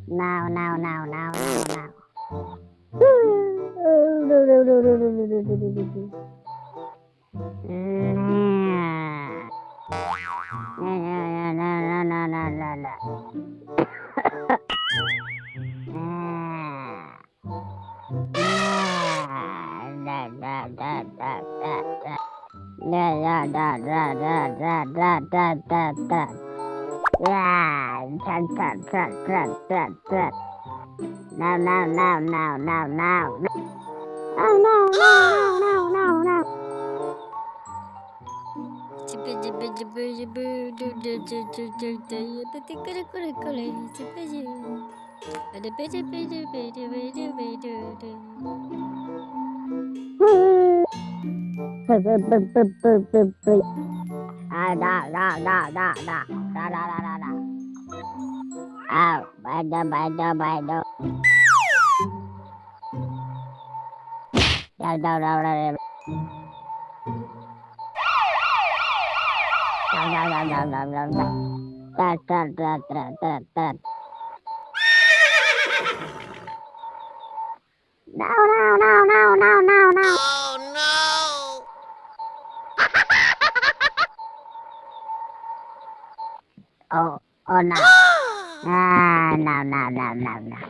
Nau, nau, nau, nau, nau, nau. Nau, nau, nau, nau, nau, nau. Nau, nau, nau, nau, nau, nau, nau. Nau, nau, nau, nau, nau, nau, nau. Ua, ua, nau. Nau, nau, nau, nau, nau.